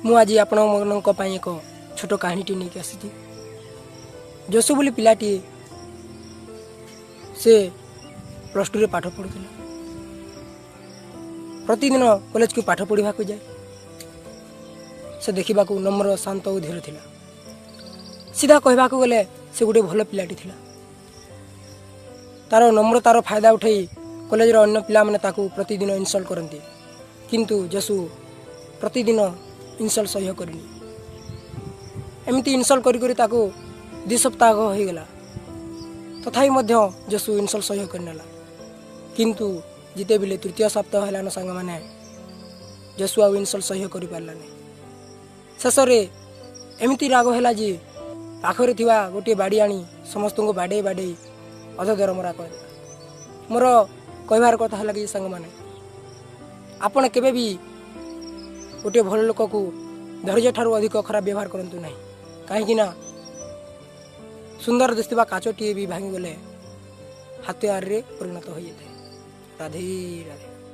ମୁଁ ଆଜି ଆପଣମାନଙ୍କ ପାଇଁ ଏକ ଛୋଟ କାହାଣୀଟି ନେଇକି ଆସିଛି। ଯଶୁ ବୋଲି ପିଲାଟିଏ, ସେ +2ରେ ପାଠ ପଢ଼ୁଥିଲା। ପ୍ରତିଦିନ କଲେଜକୁ ପାଠ ପଢ଼ିବାକୁ ଯାଏ। ସେ ଦେଖିବାକୁ ନମ୍ର, ଶାନ୍ତ ଓ ଧୀର ଥିଲା। ସିଧା କହିବାକୁ ଗଲେ ସେ ଗୋଟିଏ ଭଲ ପିଲାଟି ଥିଲା। ତାର ନମ୍ରତାର ଫାଇଦା ଉଠାଇ କଲେଜର ଅନ୍ୟ ପିଲାମାନେ ତାକୁ ପ୍ରତିଦିନ ଇନସଲ୍ଟ କରନ୍ତି, କିନ୍ତୁ ଯଶୁ ପ୍ରତିଦିନ ଇନସଲ୍ଟ ସହ୍ୟ କରିନି। ଏମିତି ଇନସଲ୍ଟ କରି କରି ତାକୁ 2 ସପ୍ତାହ ହୋଇଗଲା। ତଥାପି ମଧ୍ୟ ଯଶୁ ଇନସଲ୍ଟ ସହ୍ୟ କରିନେଲା। କିନ୍ତୁ ଯେତେବେଳେ ତୃତୀୟ ସପ୍ତାହ ହେଲାନ ସାଙ୍ଗମାନେ, ଯଶୁ ଆଉ ଇନସଲ୍ଟ ସହ୍ୟ କରିପାରିଲାନି। ଶେଷରେ ଏମିତି ରାଗ ହେଲା ଯେ ପାଖରେ ଥିବା ଗୋଟିଏ ବାଡ଼ି ଆଣି ସମସ୍ତଙ୍କୁ ବାଡ଼େଇ ବାଡ଼େଇ ଅଧ ଦରମରା କରିଦେଲା। ମୋର କହିବାର କଥା ହେଲା କି ସାଙ୍ଗମାନେ, ଆପଣ କେବେ ବି ଗୋଟିଏ ଭଲ ଲୋକକୁ ଧୈର୍ଯ୍ୟ ଠାରୁ ଅଧିକ ଖରାପ ବ୍ୟବହାର କରନ୍ତୁ ନାହିଁ, କାହିଁକି ନା ସୁନ୍ଦର ଦିଶୁଥିବା କାଚଟିଏ ବି ଭାଙ୍ଗିଗଲେ ହାତିଆରରେ ପରିଣତ ହୋଇଯାଇଥାଏ। ରାଧେ ରାଧେ।